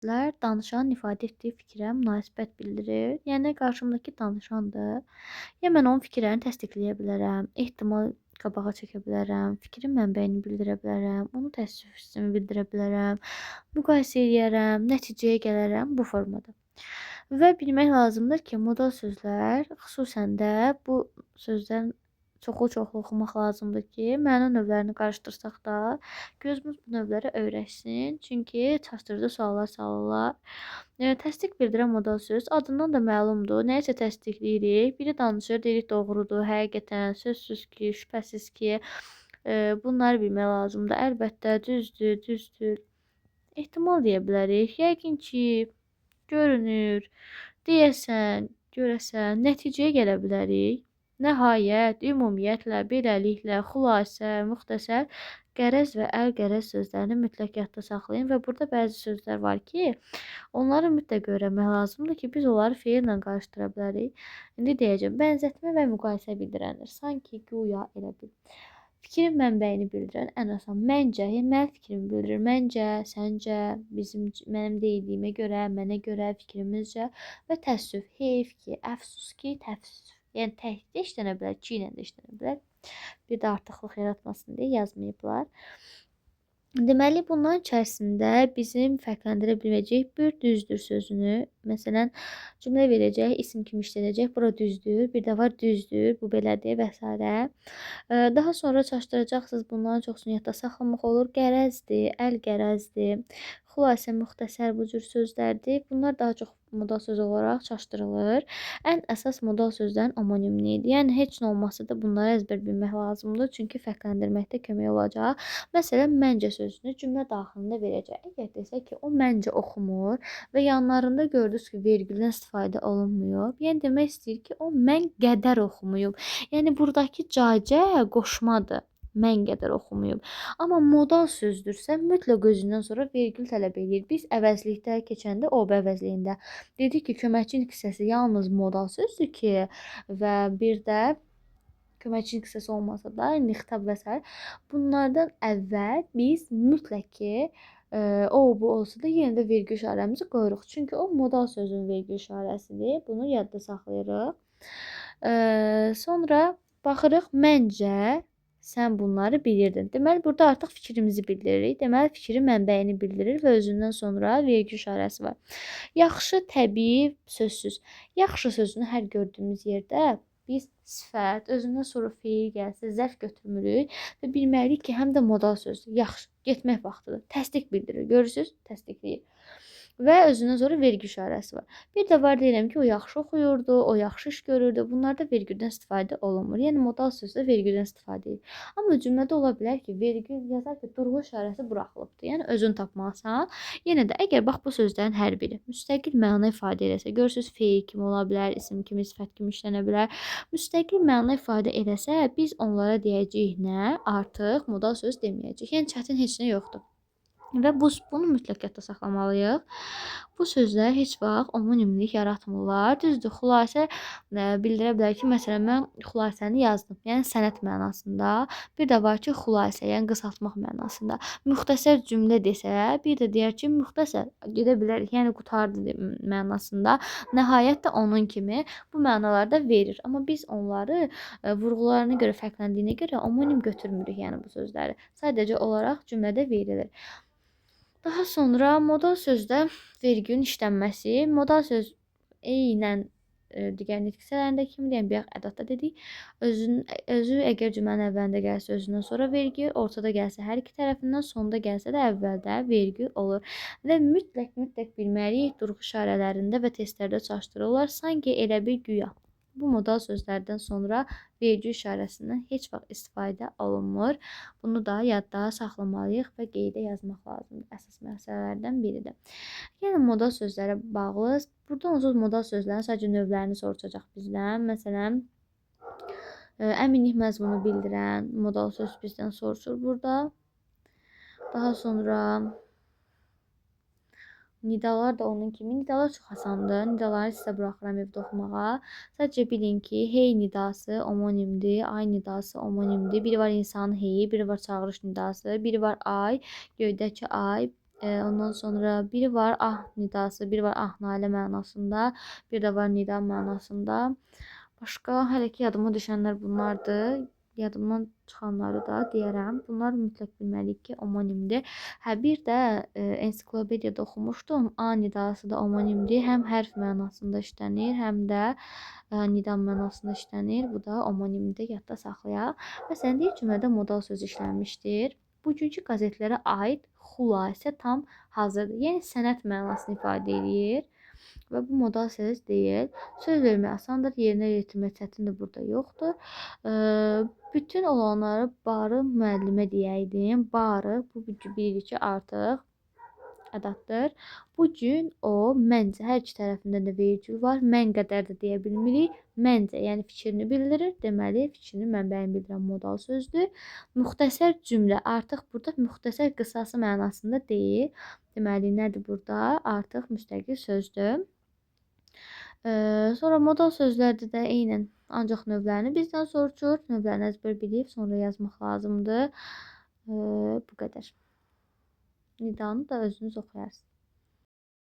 Danışanın ifadə etdiyi fikrə münasibət bildirir. Yəni qarşımdakı danışandır. Ya mən onun fikirlərini təsdiqləyə bilərəm, ehtimal qabağa çəkə bilərəm, fikrin mənbəyini bildirə bilərəm, onu təəssüf hissimi bildirə bilərəm, müqayisə eləyərəm, nəticəyə gələrəm bu formada. Və bilmək lazımdır ki, modal sözlər, xüsusən də bu sözlərin çoxlu-çoxlu oxumaq lazımdır ki, məna növlərini qarışdırsaq da gözümüz bu növlərə öyrəşsin. Çünki çaşdırıcı suallar salırlar. Təsdiq bildirən modal söz adından da məlumdur. Nəyisə təsdiqləyirik. Biri danışır, deyirik doğrudur, həqiqətən, sözsüz ki, şübhəsiz ki. Bunları bilmək lazımdır. Əlbəttə, düzdür, düzdür. Ehtimal deyə bilərik. Yəqin ki, görünür, deyəsən, görəsən, nəticəyə gələ bilərik. Nəhayət, ümumiyyətlə, beləliklə, xülasə, müxtəsər, qərəz və əl-qərəz sözlərini mütləq yadda saxlayın və burada bəzi sözlər var ki, onları mütləq öyrənmək lazımdır ki, biz onları feillə qarışdıra bilərik. İndi deyəcəm, bənzətmə və müqayisə bildirəndir. Sanki, güya, elə bil. Fikrin mənbəyini bildirən ən asan məncə, yəni mənim fikrimi bildirir. Məncə, səncə, mənim deyildiyimə görə, mənə görə, fikrimizcə və təəssüf, heyf ki, əfsus ki, təəssüf. Yəni tək də işlənə bilər, ki ilə də işlənə bilər. Bir də artıqlıq yaratmasın deyə yazmayıblar. Deməli, bunların içərisində bizim fərqləndirə bilməyəcəyik bir düzdür sözünü. Məsələn, cümlə verəcək, isim kimi işlənəcək. Bura düzdür, bir də var düzdür, bu belədir və s. Daha sonra çaşdıracaqsınız, bunların çoxsunu yadda saxlamaq olur. Qərəzdir, əl-qərəzdir, xülasə, müxtəsər bu cür sözlərdir. Bunlar daha çox modal söz olaraq çaşdırılır. Ən əsas modal sözlərin omonimliyidir. Yəni, heç nə olmasa da bunları əzbər bilmək lazımdır. Çünki fərqləndirməkdə kömək olacaq. Məsələn, məncə sözünü cümlə daxilində verəcək. Əgər desək ki, o məncə oxumur və yanlarında gördünüz ki, vergüldən istifadə olunmuyor. Yəni, demək istəyir ki, o mən qədər oxumayıb. Yəni, buradakı cacə qoşmadır. Mən qədər oxumayıb. Amma modal sözdürsə, mütləq özündən sonra vergül tələb eləyir. Biz əvəzlikdə keçəndə, o b əvəzliyində dedik ki, köməkçi hissəsi yalnız modal sözdür ki, və bir də köməkçi hissəsi olmasa da, indi xitab və s. Bunlardan əvvəl biz mütləq ki, o bu olsa da yenə də vergül işarəmizi qoyuruq. Çünki o modal sözün vergül işarəsidir. Bunu yadda saxlayırıq. Sonra baxırıq, məncə sən bunları bilirdin. Deməli, burada artıq fikrimizi bildiririk. Deməli, fikrin mənbəyini bildirir və özündən sonra vergül işarəsi var. Yaxşı, təbii, sözsüz. Yaxşı sözünü hər gördüyümüz yerdə biz sifət, özündən sonra feil gəlsə, zərf götürmürük və bilməliyik ki, həm də modal sözdür. Yaxşı, getmək vaxtıdır. Təsdiq bildirir. Görürsünüz, təsdiqləyir. Və özündən sonra vergül işarəsi var. Bir də var deyirəm ki, o yaxşı oxuyurdu, o yaxşı iş görürdü. Bunlarda vergüldən istifadə olunmur. Yəni, modal sözdə vergüldən istifadə edir. Amma cümlədə ola bilər ki, vergül yazar ki, durğu işarəsi buraxılıbdır. Yəni, özünü tapmalısan. Yenə də əgər bax bu sözlərin hər biri müstəqil məna ifadə eləsə, görürsünüz, feil kimi ola bilər, isim kimi, sifət kimi işlənə bilər. Müstəqil məna ifadə eləsə, biz onlara deyəcəyik nə? Artıq modal söz deməyəcəyik. Yəni, çətin heç nə yoxdur. Və bunu mütləq yadda saxlamalıyıq. Bu sözlər heç vaxt omonimlik yaratmırlar. Düzdür, xülasə bildirə bilər ki, məsələn, mən xülasəni yazdım. Yəni, sənət mənasında. Bir də var ki, xülasə, yəni qısaltmaq mənasında. Müxtəsər cümlə desə, bir də deyər ki, müxtəsər gedə bilərik, yəni qurtardı mənasında. Nəhayət də onun kimi bu mənalarda verir. Amma biz onları vurğularına görə fərqləndiyinə görə omonim götürmürük, yəni bu sözləri. Sadəcə olaraq cümlədə verilir. Daha sonra modal sözdə vergülün işlənməsi, modal söz eynən digər nitq hissələrində kimi, deyəm, bayaq ədadda dedik. Özü əgər cümlənin əvvəlində gəlsə özündən sonra vergül, ortada gəlsə hər iki tərəfindən, sonda gəlsə də əvvəldə vergül olur. Və mütləq bilməliyik, durğu işarələrində və testlərdə çaşdırırlar. Sanki elə bir güya. Bu modal sözlərdən sonra vergül işarəsindən heç vaxt istifadə olunmur. Bunu da yadda saxlamalıyıq və qeydə yazmaq lazımdır. Əsas məsələlərdən biridir. Yəni, modal sözlərə bağlı. Burada onsuz modal sözlərin sadəcə növlərini soruşacaq bizdən. Məsələn, əminlik məzmunu bildirən modal söz bizdən soruşur burada. Daha sonra nidalar da onun kimi. Nidalar çox asandır. Nidaları sizə buraxıram evdə oxumağa. Sadəcə bilin ki, hey nidası omonimdir, ay nidası omonimdir. Biri var insanın heyi, biri var çağırış nidası, biri var ay, göydəki ay, Ondan sonra biri var ah nidası, biri var ah nalə mənasında, bir də var nida mənasında. Başqa hələ ki yadıma düşənlər bunlardır. Yadımdan çıxanları da deyərəm. Bunlar mütləq bilməliyik ki, omonimdir. Hə, bir də ensiklopediyada oxumuşdum. A nidası da omonimdir. Həm hərf mənasında işlənir, həm də nida mənasında işlənir. Bu da omonimdir. Yadda saxlayaq. Məsələn, deyir cümlədə modal söz işlənmişdir. Bugünkü qəzetlərə aid xülasə tam hazırdır. Yəni sənəd mənasını ifadə eləyir. Və bu modal söz deyil. Söz vermək asandır, yerinə yetirmək çətindir, burada yoxdur. Bütün olanları barı müəllimə deyəydim. Barı, bu bilirik ki, artıq ədaddır. Bu gün o, məncə, hər iki tərəfindən də vergül var. Mən qədər də deyə bilmirik. Məncə, yəni fikrini bildirir. Deməli, fikrinin mənbəyini bildirən modal sözdür. Müxtəsər cümlə artıq burada müxtəsər qısası mənasında deyil. Deməli, nədir burada? Artıq müstəqil sözdür. Sonra modal sözlərdə də eynən ancaq növlərini bizdən soruşur. Növlərini əzbər bilib sonra yazmaq lazımdır. Bu qədər. Nidanı da özünüz oxuyarsınız.